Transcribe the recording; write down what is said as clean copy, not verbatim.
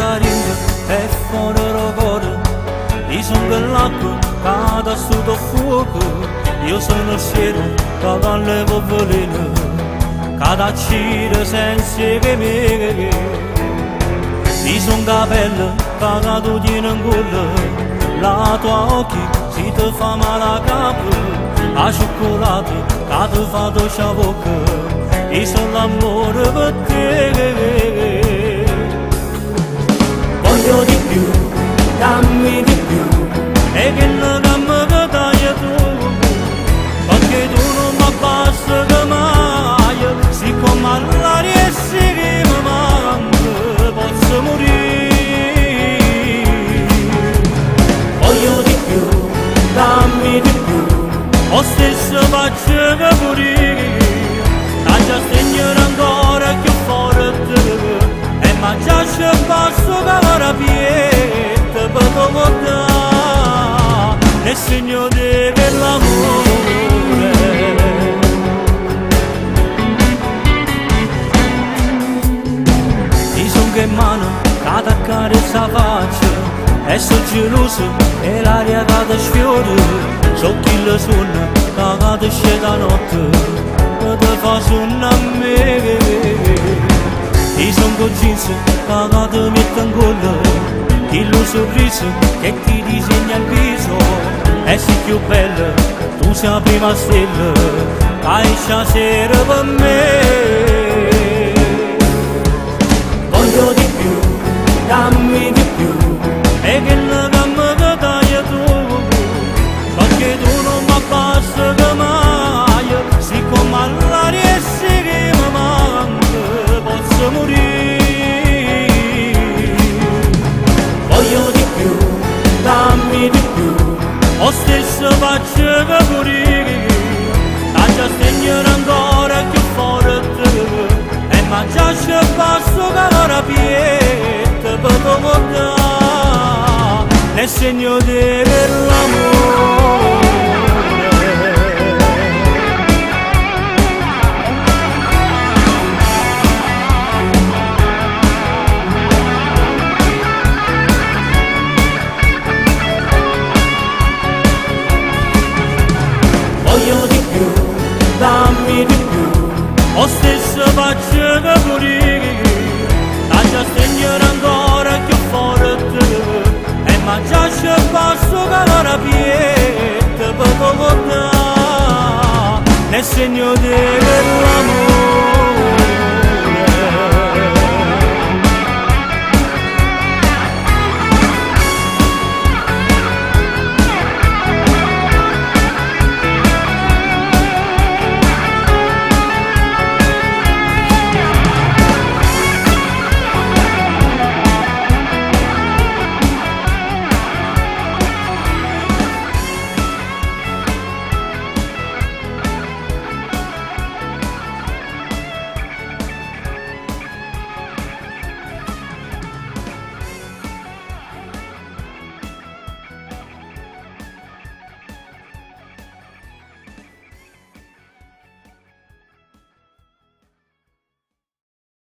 sta dinto e fore d' 'o core. I' songo ll'acqua ca t' stuta 'o ffuoco, io sono il siero ca ca leva 'o veleno, ca t'accide senza che me. I' songo 'a pelle ca ca tu tiene 'ncuollo, la tua occhi si te fa male 'a capa, 'a cioccolata ca te fa doce 'a vocca, i' so' l'ammore per te. Voglio di più, dammi di più, e che che mi dai tu, perché tu non mi basta mai, siccome all'aria e si che mi manca, posso morire. Voglio di più, dammi di più, o stesso faccio che morire, t'aggia stringere ancora più forte, e mangiare passo che ora pietto per te nel segno dell'amore. I son che mano che t'accarezza faccia e so geloso e l'aria che ti sfiora, so chi lo suona che ti sceta notte che ti fa sonnare a me. I son con jeans che ti mette in culo, chi sorriso che ti disegna il viso, e sei più bella, tu sei la prima stella, che esce sera per me. Voglio di più, dammi di più, e che la gamma che dai tu, perché tu non mi basta mai, siccome all'aria e si che mi manca, posso morire. Voglio di più, dammi di più, o stesso faccio che morire, t'aggia stringere ancora più forte, e mangiarci passo che ora pietto per te nel segno dell'amore.